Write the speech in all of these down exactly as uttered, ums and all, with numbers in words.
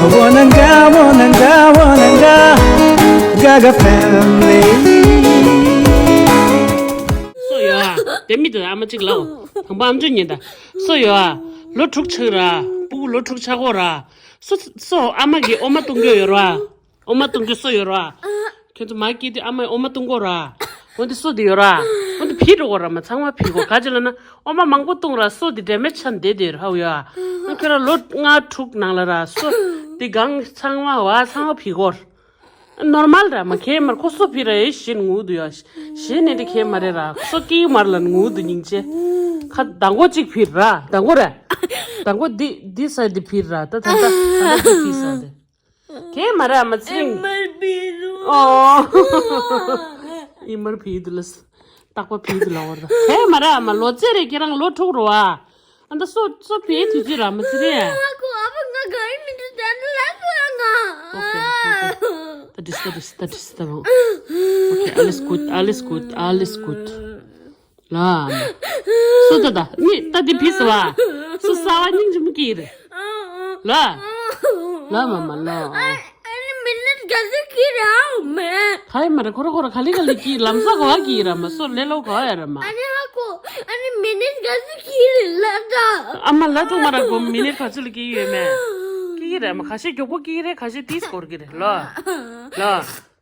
Wananga, wananga, wananga, Gaga family. སོ་ཡོད་ཨ། དེ་མི་དེ་ཨ་མ་གཅིག་ལའོ། དང་པོ་ཨམ་ཅོག་ཉན་ད། སོ་ཡོད་ཨ། ལོ་དྲུག་ཆགས་ར། སྤུ་གུ་ལོ་དྲུག་ཆགས་གོ་ར། སོ་སོ་ཨ་མ་གིས་འོ་མ་བཏུང་གི་ཡོད་ར། འོ་མ་བཏུང་གི་སོ་ཡོད་ར། ཁྱོད་ཚོ་མ་སྐྱེས་དུས་ཨ་མས་འོ་མ་བཏུང་གོ་ར། འོ་འདི་སོ་འདི་ཡོད་ར། འོ་འདི་བིད་འགྲོ་གོ་ར། མ་ཚང་མ་བིད་གོ། ག་ཅི་ལ་ན་འོ་མ་མང་པོ་བཏུང་ར། སོ་འདི་འདྲེ་མེད་ཆ་འདེ་འདེ་ར་ཧ་ཡོད་ཨ། ཁྱོད་ར་ལོ་ལྔ་དྲུག་ནང་ལ་ར་སོ་འདི་གང་ཚང་མ་བ་ཚང་མ་བིད་གོ་ར། ནོར་མལ་ར། མ་ཁྱེད་མར་ཁོ་སོ་བིད་ར་ཡེ་ཤེས་ངུ་དུ་ཡ། ཤེས་ནས་འདི་ཁྱེད་མ་རེད་ར། སོ་སྐྱེ་མར་ལ་ངུ་དུ་སྙིང་རྗེ། ཁ་མདང་གོ་གཅིག་བིད་ར། མདང་གོ་ར། མདང་གོ་འདི་འདི་ས་འདི་བིད་ར། ད་ད་ད་ད་འདི་བིད་ས་འདི། ཁྱེད་མ་ར་མ་ཚིང་། ཨིན་མར་བིད་རུ། ཨོ། ཨིན་མར་བིད་དུ་ལ། རྟག་པ་བིད་དུ་ལ་བར་ད། ཁྱེད་མ་ར་མ་ལོ་ཙེ་རེ་ཁྱེད་རང་ལོ་དྲུག་རོ་ཨ། ཨ་ད་སོ་སོ་བིད་དུས་ཚོད་ར་མ་ཚི་རེ། ཨ་ཁོ་ཨ་བ་ང་ག་ཡིན་མི་འདུག་ད་ནི་ལ་སོ་ང་། Okay, okay. That is, that is, that is the wrong. Okay, alles gut, alles gut, alles gut. ལ། སོ་ད་ད་ནི་ད་འདི་བིད་སོ་བ། སོ་ས་བ་སྙིང་རྗེ་མོ་སྐྱིད་རེད། ལ། ལ་མ་མ་ལ། ཨ་ནི་མི་ནི་ག་ཚོད་སྐྱིད་རེད་ཨ་མེ། ཁ་ཡི་མ་རེད། ཁོ་ར་ཁོ་ར་ག་ལི་ག་ལི་སྐྱིད། ལམ་ས་ག་བ་སྐྱིད་ར་མ། སོ་ལེ་ལོ་ག་བ་ཡ་ར་མ། ཨ་ནི་ཧ་གོ། ཨ་ནི་མི་ནི་ག་ཚོད་སྐྱིད་རེད་ལ་ད། ཨ་མ་ལ་ཐུག་མ་ར་གོ། མི་ནི་ག་ཚོད་ལ་སྐྱིད་ཡོད་མེ། སྐྱིད་རེད་མ། ཁ་ཤས་མགྱོགས་པོ་སྐྱིད་རེད། ཁ་ཤས་ཏིས་འགོར་གི་རེད་ལ། ལ།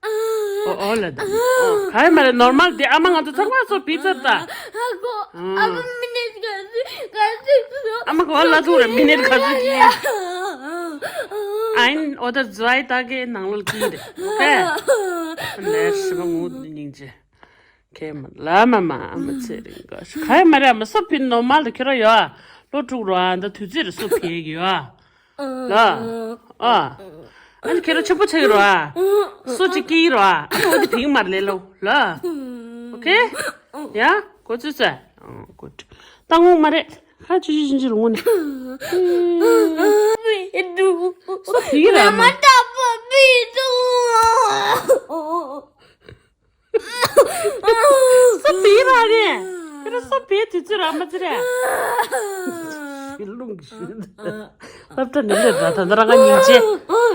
ཨོ་ཨོ་ལ་ད། ཨོ་ག་ཡི་མ་རེད། ནོར་མལ་དེ། ཨ་མ་ང་ཚོ་ཚང་མ་སོ་བིད་ཚར་ད། ཧ་གོ། ཨ་བ་མི་ནི་ག་ཚོད་ག་ཚོད་སོ། ཨ་མ་གོ་ལ་ཐུག་རེད། མི་ནི་ག་ཚོད་སྐྱིད། Ein oder zwei Tage ནང་ལོགས་སྐྱིད་རེད། ཨོ་ཁེ། ལས་ཤི་བ་ངུ་སྙིང་རྗེ། ཁྱེད་མ་ལ་མ་མ་ཨ་མ་ཚེ་རིང་ག་ཤ་ཁ་ཡི་མ་རེད། ཨ་མ་སོ་བིད་ནོར་མལ་དུ་ཁྱེད་ར་ཡོད་ཨ། ལོ་དྲུག་རོ་ཨ། ད་དུས་ཚོད་རེ་སོ་བིད་གི་ཡོད་ཨ། ལ། ཨ། ཨ་ནི་ཁྱེད་ར་ཆེན་པོ་ཆགས་ཀྱི་རོ་ཨ། སོ་གཅིག་སྐྱེ་གི་རོ་ཨ། ཨ་ནི་འོ་དེ་བིད་མ་རེད་ལོ་ལ། ཨོ་ཁེ། ཡ་གོ་ཚོད་ཚོད། ཨ་གོ་ད་ངོ་མ་རེད། ཁ་ཆུ་ཆུ་ཆུན་ཆུ་རུ་ངོ་ནི། སོ་བིད་ར་མ། སོ་བིད་ར་རེད། ཁྱེད་རང་སོ་བིད་དུས་ཚོད་ར་མ་ཚི་རེད། ལུང་གི་ཤུལ། སློབ་གྲྭ་ནས་སླེབས་ར། ད་ལྟ་རང་ག་སྙིང་རྗེ།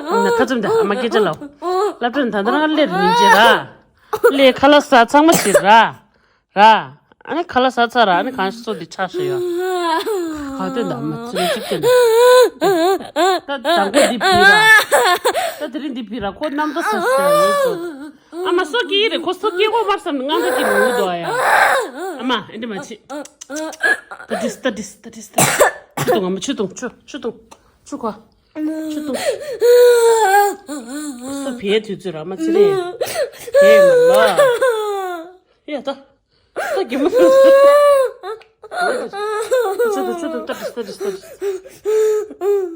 ན་ཁ་ཙུམ་ད་ཨ་མ་སྐད་ཆ་ལ། སློབ་གྲྭ་ནས་ད་ལྟ་རང་ག་སླེབས་སྙིང་རྗེ་ར། སླེབས་ཁ་ལག་ཟ་ཚང་མ་བྱེད་ར། ར། ཨ་ནི་ཁ་ལག་ཟ་ཚར་ར། ཨ་ནི་གང་ཤེས་སོ་འདི་ཆགས་ཤེས་ཡོད། ག་དོན་དག་མ་ཚུལ་གཅིག་དེ་ན། ད་དང་པོ་འདི་བིད་ར། ད་དེ་རིང་འདི་བིད་ར། ཁོ་གནམ་ཐོ་ས་ས་ཡོད་ཚོ། ཨ་མ་སོ་སྐྱེ་རེད། ཁོ་སོ་སྐྱེ་གོ་མར་བསམ་ནས་ང་ཚོ་སྐྱེ་ནུ་དོ་ཡ། ཨ་མ་ཨེ་འདྲ་མ་བྱེད། ད་དིས་ད་དིས་ད་དིས་ད། ཆུ་དུང་ཨ་མ་ཆུ་དུང་ཆུ་ཆུ་དུང་། ཆུ་ཁོ། ཆུ་དུང་། སོ་བིད་དུས་ཚོད་ར་མ་ཚི་རེད། བིད་མ་ལ། ཡ་ད། ད་གི་མ། ཆུ་དུང་ཆུ་དུང་ད་དིས་ད་དིས་ད་དིས།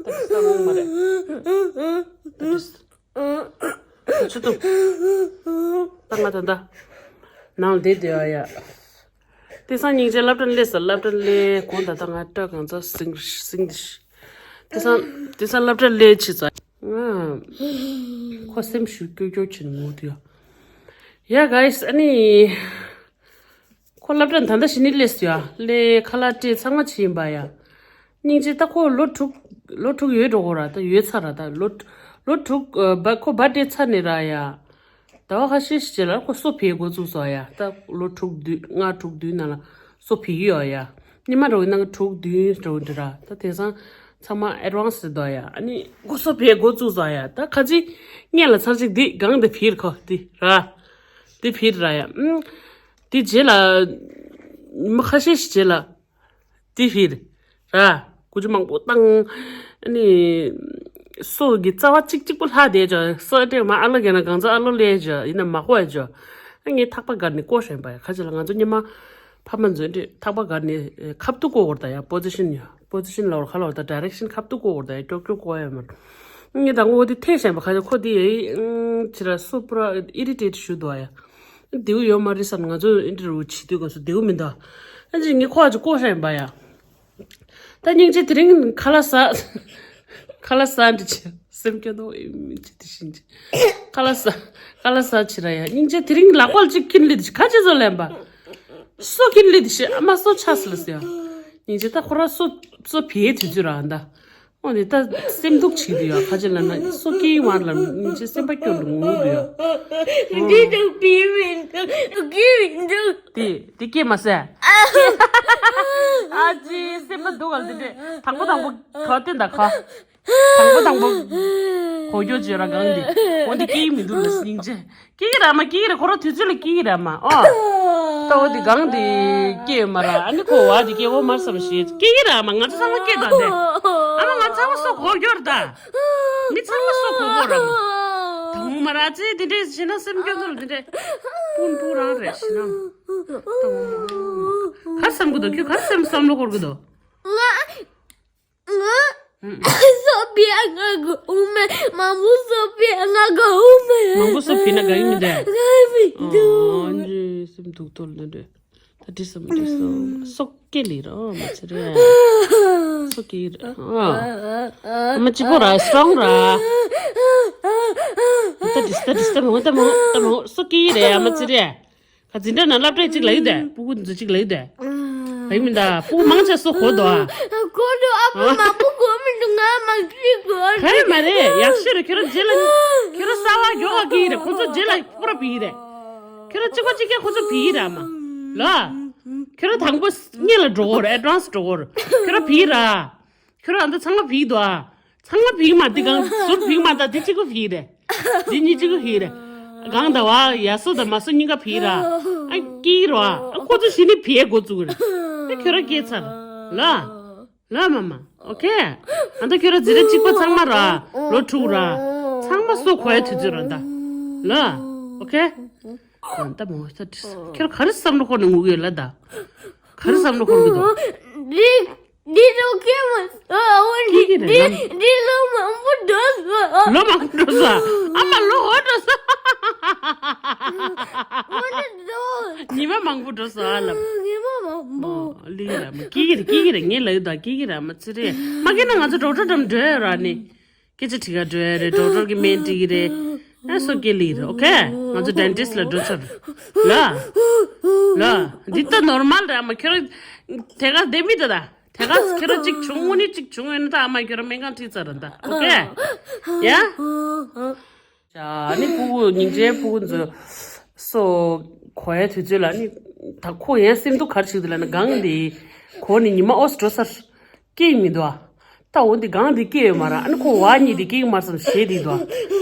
ད་དིས་ད་ངོ་མ་རེད། ད་དིས། ཆུ་དུང་། ད་ང་ད་ད། ནང་བསྡད་བསྡད་ཨ་ཡ། དེང་སང་སྙིང་རྗེ་སློབ་གྲྭ་སླེབས་ས། སློབ་གྲྭ་སླེབས་གོང་ད་ལྟ་ང་སྐྲ་གང་ཚ་སིང་སིང་དེ་ཤི། དེང་སང་དེང་སང་སློབ་གྲྭ་སླེབས་ཕྱི་ཙང་ང་ཁོ་སེམས་ཤུགས་སྐྱོ་སྐྱོ་བྱེད་ནས་ངུ་དུ་ཡ། ཡ་ག་ཡིས་ཨ་ནི། ཁོ་སློབ་གྲྭ་ད་ལྟ་ཞིག་ནི་སླེབས་སོ་ཡ། སླེབས་ཁ་ལག་སྤྲད་ཚང་མ་བྱས་ཡིན་པ་ཡ། སྙིང་རྗེ་ད་ཁོ་ལོ་དྲུག་ལོ་དྲུག་ཡོད་འགྲོ་གོ་ར། ད་ཡོད་ཚར་ར། ད་ལོ་ལོ་དྲུག་ཨ་བ་ཁོ་བ་སྤྲད་ཚར་ནས་ར་ཡ། ཟླ་བ་ཁ་ཤས་ཤིག་རྗེས་ལ་ཁོ་སོ་བེད་འགོ་བཙུགས་སོ་ཡ། ད་ལོ་དྲུག་བདུན་ལྔ་དྲུག་བདུན་ནང་ལ་སོ་བེད་ཡོད་ཡ། ཉི་མ་རོ་ཡིན་ན་དྲུག་བདུན་རོ་འདི་ར། ད་དེང་སང་ཚང་མ་ཨེ་ཌི་ཝན་སི་རེད་དོ་ཡ། ཨ་ནི་ཁོ་སོ་བེད་འགོ་བཙུགས་སོ་ཡ། ད་ཁ་ཅིག་སྔན་ལ་ཚར་ཅིག་འདི་གང་དེ་བེད་ཁོ་འདི་ར། འདི་བེད་ར་ཡ། ཨུམ། འདི་རྗེས་ལ་ཉི་མ་ཁ་ཤས་ཤིག་རྗེས་ལ། དེ་བེད་ར། ཀུ་ཅི་མང་པོ་བཏང་། ཨ་ནི། སོ་གི་རྩ་བ་གཅིག་གཅིག་པོ་ལྷག་བསྡད་ཅོ། སོ་སྤྲད་མ་ཨ་ལོ་གན་ན་གང་ཚ་ཨ་ལོ་ལས་ཅོ། ཡིན་ན་མ་ཁོ་ཡ་ཅོ། ཨ་ངས་ཐག་པ་བཀར་ནས་བསྐོ་ཤེས་པ་ཡ། ཁ་ཅིག་ལ་ང་ཚོ་ཉི་མ་ཕ་མ་འཛོལ་འདྲེ་ཐག་པ་བཀར་ནས་ཁབ་ཏུ་བསྐོ་བར་ད་ཡ། པོ་ཛི་ཤིན་ཡ། པོ་ཛི་ཤིན་ལ་བར་ཁ་ལ་བར་ད་ཌའི་རེག་ཤིན་ཁབ་ཏུ་བསྐོ་བར་ད་ཡ། ཀྱོག་ཀྱོག་བསྐོ་ཡ་མ། ངས་ད་ངོ་དེ་ཐེ་ཤེས་པ། ཁ་ཅིག་ཁོ་དེ་ཡ་ཅི་ར་སོ་པུ་ར་ཨི་རི་ཊེཊ་ཞུ་དོ་ཡ། བདེའུ་ཡོད་མ་རེད་བསམ། ང་ཚོ་ཨིན་ཊར་བིའུ་བྱེད་དུས་སྐབས་སུ་བདེའུ་མི་འདུག་ཨ་ཅེ་ངས་ཁོ་ཨ་ཅེ་བསྐོ་ཤ་ཡིན་པ་ཡ། ད་སྙིང་རྗེ་དེ་རིང་ཁ་ལག་ཟ། ཁ་ལག་ཟ་འདྲི་ཆེ་སེམས་སྐྱོ་ནོ་ཨེ་མི་ཅི་དེ་བཞིན་ཅི། ཁ་ལག་ཟ། ཁ་ལག་ཟ་ཕྱི་ར་ཡ། སྙིང་རྗེ་དེ་རིང་ལག་པ་ལ་ཅིག་ཀིན་ལི་དི་ཤི་ཁ་ཅི་ཟོ་ལེན་པ། སོ་ཀིན་ལི་དི་ཤི་ཨ་མ་སོ་ཆ་སི་ལ་སི་ཡ། སྙིང་རྗེ་ད་ཁོ་ར་སོ་སོ་བེད་དུས་ཚོད་ར་ཨ་ད། འོ་ནི་ད་སེམས་སྡུག་བྱེད་དུ་ཡོད། ཁ་ཆེ་ལ་ན་སོ་སྐྱེའི་བར་ལ་སྙིང་རྗེ་སེམས་པ་སྐྱོ་རུ་ངུ་དུ་ཡོད། འདི་དང་བི་མི་འདུག་སྐྱེ་མི་འདུག་དེ་དེ་སྐྱེ་མ་ཟེར། ཨ་ཅེ་སེམས་པ་སྡུག་ག་ལ་དེ་འདྲས། དང་པོ་དང་པོ་ག་བསྟན་ད་ག་དང་པོ་དང་པོ་གོ་རྒྱུ་བརྗོད་ར་གང་འདི། འོ་འདི་སྐྱེ་མི་འདུག་ལ་སྙིང་རྗེ། སྐྱེ་གི་ར་མ་སྐྱེ་གི་ར་ཁོ་ར་དུས་ཚོད་ལ་སྐྱེ་གི་ར་མ་ཨོ། ད་འོ་འདི་གང་འདི་སྐྱེ་ཡོད་མ་ར། ཨ་ནི་ཁོ་བ་འདི་སྐྱེ་འོ་མར་བསམ་ཞེས་སྐྱེ་གི་ར་མ། ང་ཚོ་ཚང་མ་སྐྱེ་ད་དེ། ཨ་མ་ང་ཚང་མ་སོ་གོ་རྒྱུ་ར་ད། མི་ཚང་མ་སོ་གོ་གོ་ར་མ། ད་འོ་མ་ར་ཅེ་དེ་འདྲས་ཞེ་ན་སེམས་སྐྱོ་འདུག་ལ་དེ་འདྲས། སྤུན་སྤུ་རང་རེད་ཞེ་ན། ད་འོ་མ་གར་བསམ་གི་འདུག་ཁྱོད་གར་བསམ་བསམ་བློ་འཁོར་གི་འདུག་ང་ང་སོ་པི་ཨ་ང་གི་ཨུ་མེ་མང་པོ་སོ་པི་ཨ་ང་གི་ཨུ་མེ། མང་པོ་སོ་པི་ན་ག་ཡིན་མི་འདྲ། ག་ཡིན་མི་འདུག་ཨོ་ཨ་འདྲ་སེམས་སྡུག་ཏོ་ལ་འདྲ། ད་འདྲི་སོ་མི་འདྲི་སོ། སོ་སྐྱེ་ལི་རོ་མ་ཚེ་རེ། སོ་སྐྱེ་རེ་ཨ། ཨ་མ་གཅིག་པོ་ར་སི་ཊོང་ར། ད་འདྲི་ད་འདྲི་ད་མོ་ད་མོ་ད་མོ་སོ་སྐྱེ་རེ་ཨ་མ་ཚེ་རེ། ཁ་འཛིན་གྲྭ་ན་སློབ་གྲྭའི་གཅིག་ལ་ཡོད་དེ། སྤུ་གུ་འཛུ་གཅིག་ལ་ཡོད་དེ། ཨ་ཡིན་མིན་ད་སྤུ་གུ་མང་ཆེ་སོ་གོ་དོ་ཨ། གོ་དོ་ཨ་ཕོ་མ་སྤུ་གོ་མི་འདུག་ང་མ་ཤི་གོ། ག་རེ་མ་རེད་ཡག་ཤོས་རེད། ཁྱོད་རང་རྗེས་ལ་ཁྱོད་རང་གསར་བ་མགྱོགས་པ་གི་རེད། ཁོ་ཚོ་རྗེས་ལ་སྤུ་ར་བི་རེད། ཁྱོད་རང་གཅིག་པ་གཅིག་རྐྱང་ཁོ་ཚོ་བི་རེད་ཨ་མ། ལ། ཁྱོད་རང་དང་པོ་སྔོན་ལ་འགྲོ་གོ་རེད། ཨེ་ཌི་ཝན་སི་འགྲོ་གོ་རེད། ཁྱོད་རང་བི་ར། ཁྱོད་རང་ཨ་མདའ་ཚང་མ་བིག་འདུག་ཨ། ཚང་མ་བིག་མ་འདི་གང་ཟུར་བིག་མ་ད་འདི་གཅིག་པུ་བིག་རེད། འདི་གཉིས་གཅིག་པུ་བིག་རེད། གང་ད་བ་ཡ་སོ་ད་མ་སོ་གཉིས་ཀ་བིག་ར། ཨ་ཀི་རོ་ཨ། ཁོ་ཚོ་ཞི་ནི་བིའི་འགོ་བཙུགས་རེད། ཨ་ཁྱོད་ར་སྐྱེས་ཚར། ལ། ལ་མ་མ། ཨོ་ཁེ། ཨ་ད་ཁྱོད་ར་འཛི་ར་གཅིག་པ་ཚང་མ་ར། ལོ་དྲུག་ར། ཚང་མ་སོ་གོ་ཡ་དུས་ཚོད་ར་ད། ལ། ཨོ་ཁེ། ཨ་ད་མོ་ས་ཁྱོད་ག་རེ་བསམ་བློ་འཁོར་ནས་ངུ་གི་ཡོད་ལ་ད། ག་རེ་བསམ་བློ་འཁོར་གི་འདུག་འདི་འདི་ལོ་ཁེ་མ་ཨོ་འདི་ཀི་ཀི་རེད་འདི་ལམ། འདི་ལོ་མང་པོ་འགྲོ་སོང་། ལོ་མང་པོ་འགྲོ་སོང་། ཨ་མ་ལོ་འོ་འགྲོ་སོང་། ཨོ་ན་འགྲོ། ཉི་མ་མང་པོ་འགྲོ་སོང་ཨ་ལམ། ཉི་མ་མང་པོ། ཨོ་ལི་ར་མ་ཀི་ཀི་རེད། ཀི་ཀི་རེད། ངས་ལབ་ཡོད་ད་ཀི་ཀི་ར་མ་ཚེ་རེད། མ་ཀི་ན་ང་ཚོ་ཌོག་ཊར་འགྲོ་འགྲོ་ཡ་ར་ནི། སྐད་ཆ་དྲི་ག་འགྲོ་ཡ་རེད། ཌོག་ཊར་གི་སྨན་སྤྲད་ཀྱི་རེད། ཨ་སོ་སྐྱེ་ལི་རེད། ཨོ་ཁེ། ང་ཚོ་ཌེན་ཊིསི་ལ་འགྲོ་ཚར། ལ། ལ། འདི་ལྟ་ནོར་མལ་རེད། ཨ་མ་ཁྱོད་རང་དེ་ག་བསྡད་མི་ད་ད། དེ་ག་ཁྱོད་རང་གཅིག་བྱུང་དངོས་གནས་གཅིག་བྱུང་ཡོད་ན་ད་ཨ་མ་ཁྱོད་རང་སྨན་ཁང་ཁྲིད་ཚར་ར་ད། ཨོ་ཁེ། ཡ། ཨ་ནི་སྤུ་གུ་སྙིང་རྗེ་སྤུ་གུ་ཚོ་སོ་གོ་ཡའི་དུས་ཚོད་ལ་ནི་ད་ཁོ་ཡང་སེམས་སྡུག་ག་རེ་བྱེད་ཀྱི་འདུག་ལབ་ན་སྒང་འདི་གོ་ནི་ཉི་མ་ཨོ་སི་འགྲོ་ཚར། སྐྱེ་ཡི་མི་འདུག་ཨ། ད་འོ་འདི་སྒང་འདི་སྐྱེ་ཡོད་མ་ར། ཨ་ནི་ཁོ་བ་གཉིས་འདི་སྐྱེ་གི་མ་རེད་བསམ་ཞེད་འདི་འདུག་ཨ།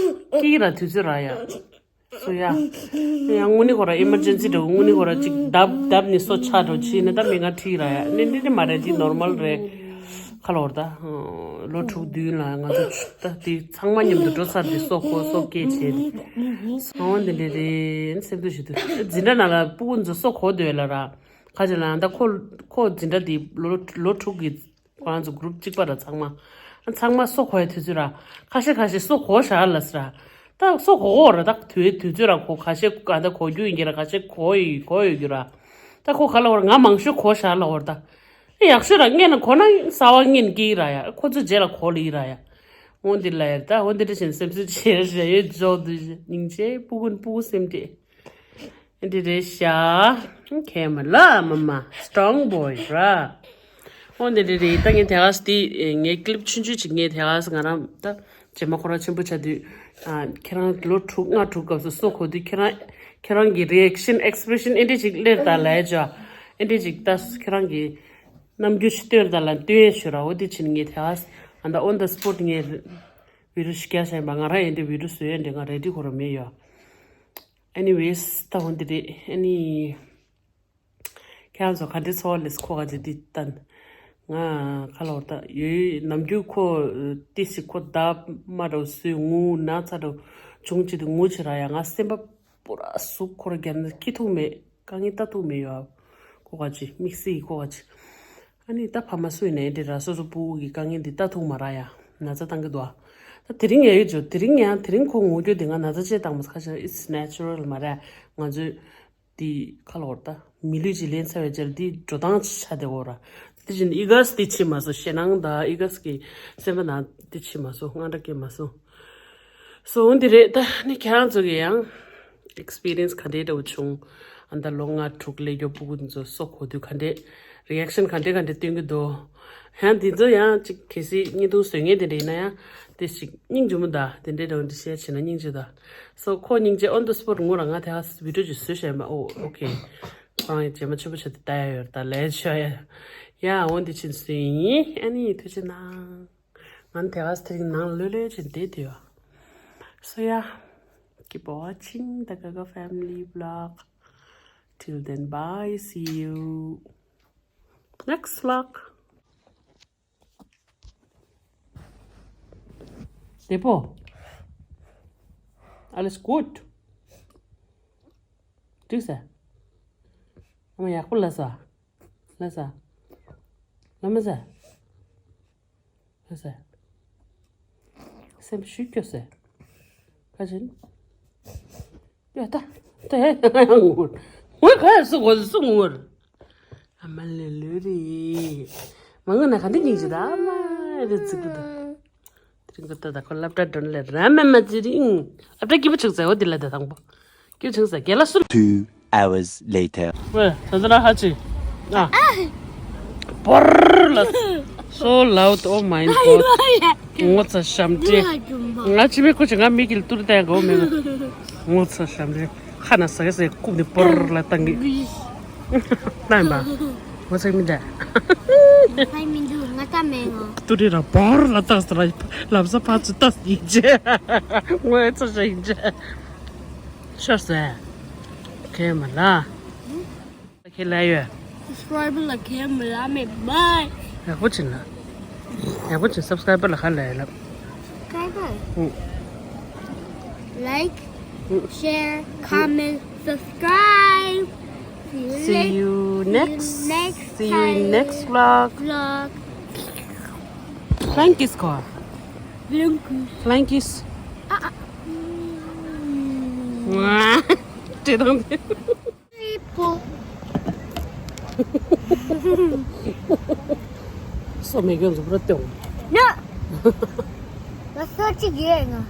སྐྱེ་གི་ར་དུས་ཚོད་རག་ཡ། སོ་ཡ། ཡང་དངོས་གནས་ཁོ་ར་ཨེ་མར་ཇེན་སི་འདྲ་བོ་དངོས་གནས་ཁོ་ར་ཅིག་བརྡབ་བརྡབ་ནས་སོ་ཆགས་འགྲོ་ཕྱིན་ན་ད་སྨན་ཁང་ཁྲིད་རག་ཡ། ནི་འདི་འདི་མ་རེད། འདི་ནོར་མལ་རེད། ཁ་ལོར་ད། ལོ་དྲུག་བདུན་ལ་ང་ཚོ་ད་དེ་ཚང་མ་མཉམ་དུ་འགྲོ་ཚར་ཏེ་སོ་གོ་སོ་སྐྱེ་བྱས་ཏེ། སང་བ་འདི་འདྲ་རེད་སེམས་སྡུག་ཞིག་འདུག་འཛིན་གྲྭ་ནང་ལ་སྤུ་གུ་ཚོ་སོ་གོ་སྡོད་ལ་ར། ཁ་ཅིག་ལ་ད་ཁོ་ཁོ་འཛིན་གྲྭ་དེ་ལོ་ལོ་དྲུག་གི་ཁོ་རང་ཚོ་གུ་རུབ་གཅིག་པ་ར་ཚང་མ། ཚང་མ་སོ་གོ་ཡ་དུས་ཚོད་ར། ཁ་ཤས་ཁ་ཤས་སོ་གོ་བཞག་ལ་ཟེར་ར། ད་སོ་གོ་གོ་ར་ད་དུས་དུས་ཚོད་ར་ཁོ་ཁ་ཤས་ག་ད་གོ་རྒྱུ་ཡིན་གྱི་ར་ཁ་ཤས་གོ་ཡི་གོ་ཡོད་རྒྱུ་ར། ད་ཁོ་ག་ལ་བར་ང་མང་ཤོས་གོ་བཞག་ལ་བར་ད། ཡག་ཤོས་ར་སྔན་ན་གོ་ན་གསར་བ་སྔན་སྐྱེ་ར་ཡ། ཁོ་ཚོ་རྗེས་ལ་གོ་ལ་ཡི་ར་ཡ། འོ་འདི་ལ་ཡ་ད་འོ་འདི་འདྲ་བཞིན་སེམས་གསོ་བྱེད་ར་ཡོད་འཇོག་འདུག་སྙིང་རྗེ་སྤུ་གུ་སྤུ་གུ་སེམས་བདེ། འདི་རེད་ཤག་ཁེ་མ་ལ་མ་མ་སི་ཊོང་བོའི་ར། འོ་འདི་རེད་རེད། ད་ངས་དེ་ག་སི་དེ་ངའི་ཀི་ལིབ་ཆུང་ཆུང་ཅིག་ངས་དེ་ག་སི་ང་རང་ད་རྗེས་མ་ཁོ་རང་ཆེན་པོ་ཆགས་དུས། ཨ་ཁྱེད་རང་ལོ་དྲུག་ལྔ་དྲུག་སྐབས་སུ་སོ་གོ་དུས་ཁྱེད་རང་ཁྱེད་རང་གི་རི་ཨེག་ཤན་ཨེག་སི་པི་རེ་ཤན་ཨེ་འདྲ་ཅིག་སླེབས་ད་ལ་ཡ་ཅོ། ཨེ་འདྲ་ཅིག་ད་ཁྱེད་རང་གི་རྣམ་འགྱུར་ཞིག་སྟོན་ད་ལ་སྟོན་ཡ་ཆོས་ར། འོ་དེ་ཕྱིན་ངས་དེ་ག་སི་ཨ་ད་ཨོན་ད་སི་པོཊ་ངས་བི་ཌི་ཡོ་ཞིག་རྒྱག་བཞག་ཡིན་པ། ང་རང་ཡིན་དེ་བི་ཌི་ཡོ་བཟོ་ཡ་འདྲ་ང་རེ་ཌི་ཁོ་རང་མེད་ཡོད། ཨེ་ནི་ཝེས་ད་འོ་འདི་རེད། ཨེ་ནི། ཁྱེད་རང་ཚོ་ག་འདྲའི་ཚོར་བ་ལེས་ཁོ་ག་ཅིག་འདི་ལྟ། ང་ཁ་ལོར་ད་ཡོད་ནམ་རྒྱུན་ཁོ་ཏི་ཞིག་ཁོ་ད་མ་འགྲོ་སུས་ངུ་ན་ཚ་འགྲོ་བྱུང་ཅི་འདུག་ངུ་ཆེ་ར་ཡ། ང་སེམས་པ་པོ་ར་ཟུག་ཁོ་ར་རྒྱབ་ན་སྐྱིད་ཐུག་མེད། དཀའ་ངལ་ལྟ་ཐུག་མེད་ཡོད། ཁོ་ག་ཅིག་དམིགས་བསལ་ཁོ་ག་ཅིག་ཨ་ནི་ད་ཕ་མ་སུ་ཡིན་ནའི་འདི་ར་སོ་སོ་སྤུ་གུ་གི་དཀའ་ངལ་འདི་ལྟ་ཐུག་མ་ར་ཡ། ན་ཚ་བཏང་གི་འདུག་ཨ། ད་དེ་རིང་ཡ་ཡོད་ཇོ་དེ་རིང་ཡང་དེ་རིང་ཁོ་ངུ་རྒྱུ་དེ་ང་ན་ཚ་ཆེ་བཏང་མ་ཁ་ཤས་it's natural མ་རེད། ང་ཚོས་དེ་ཁ་ལོར་ད་མི་ལུས་ཅིག་ལེན་ཚར་བའི་རྗེས་ལ་དེ་འགྲོ་སྟངས་ཆ་དེ་འོ་ར། དེ་བཞིན་ཨི་ག་སི་དེ་ཕྱིན་མ་སོང་། ཞེད་སྣང་ད་ཨི་ག་སི་གི་སེམས་པ་ནང་དེ་ཕྱིན་མ་སོང་། དངངས་སྐྲག་སྐྱེས་མ་སོང་། སོང་འདི་རེད། ད་ནི་ཁྱེད་རང་ཚོ་གི་ཡང་ཨེག་སི་པི་རི་ཡན་སི་ག་འདྲའི་འདྲ་བོ་བྱུང་། ཨ་ད་ལོ་ལྔ་དྲུག་ལས་མགྱོགས་སྤུ་གུ་ཚོ་སོ་གོ་དུས་ག་འདྲའི་རི་ཨེག་ཤན་ག་འདྲའི་ག་འདྲའི་སྟོན་གི་འདུག་ཡང་འདི་ཚོ་ཡང་ཅིག་གལ་སྲིད་བརྙན་ཐུང་བཟོ་མཁན་དེ་འདྲ་ཡིན་ན་ཡང་དེ་ཞིག་སྙིང་རྗེ་མོ་ད་དེ་འདྲའི་འདྲ་བོ་འདི་ཤེར་བྱས་ན་སྙིང་རྗེ་ད། སོ་ཁོ་སྙིང་རྗེ་on the spot ངུ་ར་ང་དེ་ཧ་བི་ཌིའོ་ཅིག་བཟོས་བྱས་མ་ཨོ་ཨོ་ཁེ། ཁོ་རང་ཡང་རྗེས་མ་ཆེན་པོ་བྱས་ཏེ་ལྟ་ཡ་ཡོད་ད་ལས་བྱ་ཡ། ཡ་འོ་འདི་ཕྱིན་སུ་ཡིན་ཨ་ནི་ཐུགས་རྗེ་གནང་། ང་དེ་ག་ས་དེ་རིང་ནང་ལོས་ལོས་བྱས་བསྡད་དེ་ཡོད། So yeah, keep watching the Gaga family vlog. Till then, bye. See you next vlog. Depo. Alles gut. འགྲིག་ས། ཨ་མ་ཡག་པོ་ལ་ས། ལ་ས། ལ་མ་ས། ལ་ས། སེམས་ཤུགས་སྐྱོ་ས། ཁ་ཆེན། ཡ་ད། ད་ཧེ་ང་ཡང་ངུར། ངུར་ག་ཡ་སུ་གོ་སུ་ངུར། ཨ་མ་ལེ་ལོས་རེད། མ་ངུ་ན་ག་འདི་སྙིང་རྗེ་ད་ཨ་མ་རེ་ཚིག་གི་ད། དེ་རིང་གི་ད་ད་ཁོ་སློབ་གྲྭ་འགྲོ་ལེ་ར་མེ་མ་ཙི་རིང་། སློབ་གྲྭ་སྐྱིད་པོ་བྱུང་ཟེར་འོ་དེ་ལ་ད་དང་པོ། སྐྱིད་བྱུང་ཟེར་རྒན་ལགས་སུ། Two hours later. ཝེ་ད་ད་ལ་ཧ་ཅི། ཨ། བོར་ལ། So loud, oh my god. ངོ་ཚ་ཞམ་ཏྲེ། ང་ཅི་མེད་ཁོ་ཅི་ང་མིག་གིས་ཏུར་བལྟས་གོ་མེད། ངོ་ཚ་ཞམ་ཏྲེ། ཁ་ན་ས་གེ་ས་གེ་རྐུབ་ནས་བོར་ལ་བཏང་གི། བཏང་པ། ངོ་ཚ་མི་འདྲ། ང་ད་མེད་ངོ་། ཏུ་རི་ར་བོར་ལ་བཏང་ས་ལ་ལབ་ས་ཕར་ཚུར་བཏང་ཡིན་ཅེ། ངོ་ཚ་ཞམ་ཡིན་ཅེ། ཤོར་ཟེར། ཁེ་མ་ལ། ཁེ་ལ་ཡོད། Subscribe ལ་ཁེ་མ་ལ་མེད་bye. ཡག་པོ་བྱིན་ལ། ཡག་པོ་བྱིན་subscribe ལ་ཁ་ལ་ཡོད་ལ། Subscribe. ཨུ། Like, ཨུ། Share, comment, subscribe. See you next. See you in next vlog. Vlog. Flying kiss ཁོ། Flying kiss. Flying kiss. ཨ་ཨ། དེ་དང་དེ། སོ་མེད་མཁན་ཚོ་པུ་ར་སྟོན། ཡ། ང་སོ་གཅིག་ཡོད་ང་།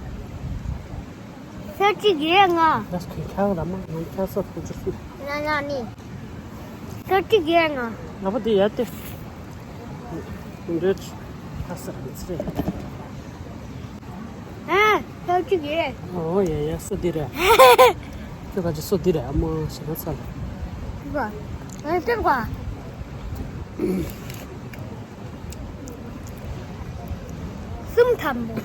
སོ་གཅིག་ཡོད་ང་། ལགས་ཁྱེད་ཁྱག་ར་མ་ང་ཁྱག་སོ་ཁུ་ཅི་སུ། ན་ན་ནི། སོ་གཅིག་ཡོད་ང་། ང་པ་འདི་ཡ་སྟེ། འདོད། ཁ་སར་མི་ཚེ། ཨ། ཐབས་ཅིག་ཡོད། ཨོ་ཡ་ཡ་སོ་འདི་རེད། ཁྱོད་ཁ་ཅིག་སོ་འདི་རེད་ཨ་མ་ཞེ་ན་ཚ་ལ། ང་སྟེར་བ། སུམ་ཐམ་པོ།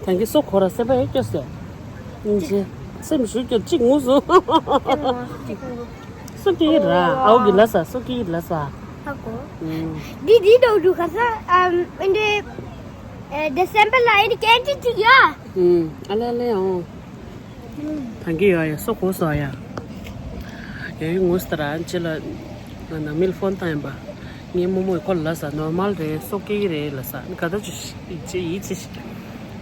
ད་གིན་སོ་ཁོ་ར་སེམས་པ་ཡེ་སྐྱོ་སེ། སྙིང་རྗེ། སེམས་ཞུ་སྐྱོ་གཅིག་ངུ་སོང་། སོ་སྐྱིད་ར་ཨའུ་གི་ལ་ས་སོ་སྐྱིད་ལ་ས། ཧ་གོ། འདི་འདི་འདྲ་འདུག་ག་ས་ཨམ་འདི་ཨེ་ཌི་སེམ་པར་ལ་ཨེ་ཌི་ཀེན་ཌི་ཅིག་ཡ། ཨ་ལེ་ཨ་ལེ་ཨོ། ཐང་གི་ཡོད་ཡ་སོ་གོ་སོ་ཡ། ཡ་ཡི་ངུ་སྟ་ར་ཅི་ལ་ང་ནང་མི་ལ་ཕོན་བཏང་ཡིན་པ། ངའི་རྨོ་མོས་ཁོ་ལ་ལ་ས་ནོར་མལ་རེད་སོ་སྐྱིད་རེད་ལ་ས་ག་ད་ཅི་ཡིད་ཆེས་ཡིད་ཆེས་ཤིག་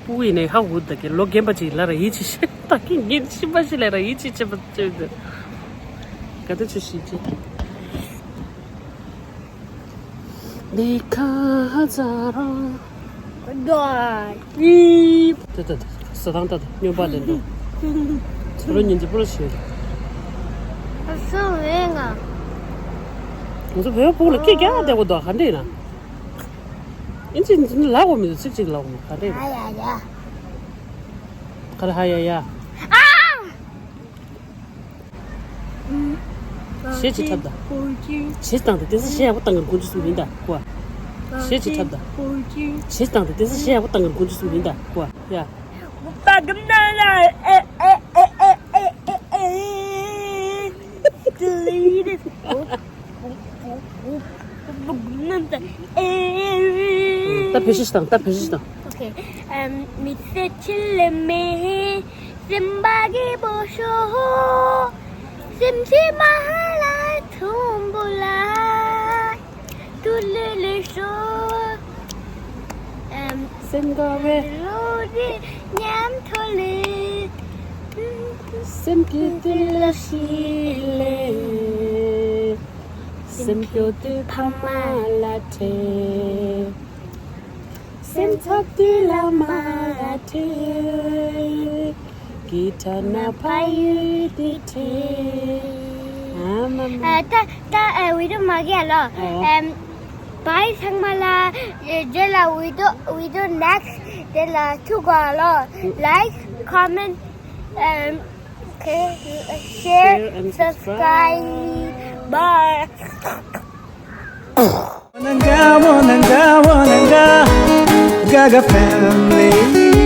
སྤུ་གུ་ཡིན་ནའི་ཧ་གོ་ད་གི་ལོ་རྒན་པ་ཅིག་ལ་ར་ཡིད་ཆེས་ཤིག་ད་གི་ངན་ཤི་པ་ཞིག་ལ་ར་ཡིད་ཆེས་ཆེ་པ་ཆེ་ད་ག་ད་ཆུ་ཤིག་ཅི། འདི་ཁ་ཛ་རང་། ད་ད་ད་ས་དང་ད་ད་སྨྱོན་པ་དེ་འདུག་ཚུ་རོ་ཉིན་ཅི་པོ་རོ་ཤེས། ཨ་སུ་བས་ང་། ང་ཚོ་བོད་ཕུག་ལ་སྐད་རྒྱག་བསྡད་གོ་འདུག་ག་འདྲ་ཡིན་ན། ཨིན་ཅི་ལ་གོ་མི་འདུག་ཚིག་གཅིག་ལ་གོ་མི་ག་འདྲ་ཡིན་ན། ཧ་ཡ་ཡ། ག་ལ་ཧ་ཡ་ཡ། ཨ། ཞེ་ཅི་འཁྲབ་ད། ཞེ་བཏང་དེ་དེ་ས་ཞེ་ཡག་པོ་བཏང་གི་དགོངས་ཚུལ་མིན་ད་ཀོ། ཞེ་ཅི་འཁྲབ་ད། ཞེ་བཏང་དེ་དེ་ས་ཞེ་ཡག་པོ་བཏང་གི་དགོངས་ཚུལ་མིན་ད་ཀོ། ཡ། པ་གམ་ན་ལ་ཨེ་ཨེ་ཨེ་ཨེ་ཨེ། Deleted. ད་བེད་སྤྱོད་བཏང་ད་བེད་སྤྱོད་བཏང་། Okay. ཨམ། མི་ཚེ་ཆེ་ལེ་མེ། སེམས་པ་གི་པོ་ཤོ། སེམས་ཆེ་མ་ཧ་ལ་ཐུམ་པོ་ལ། ཏུ་ལེ་ལེ་ཤོ། ཨམ། སེམས་དགའ་བའི། ལོ་རེ་ཉམ་ཐོ་ལེ། སེམས་ཀྱི་ཏི་ལ་ཤི་ལེ། སེམས་སྐྱོ་དུས་ཕ་མ་ལ་ཁྲེལ། སེམས་ཚབ་དུས་བླ་མ་ལ་ཁྲེལ། གི་ཁྲ་ན་ཕ་ཡུལ་དུ་ཁྲེལ། ཨ་མ་མ། ཨ་ད་ད་ཨ་བི་ཌི་ཡོ་མ་གི་ཨ་ལོ། ཨོ། ཨམ། Bye ཚང་མ་ལ། རྗེས་ལ་video video next དེ་ལ་ཐུག་གོ་ལོ། Like, comment, um, okay, share, and subscribe. Bye. Wananga, wananga, wananga, Gaga family.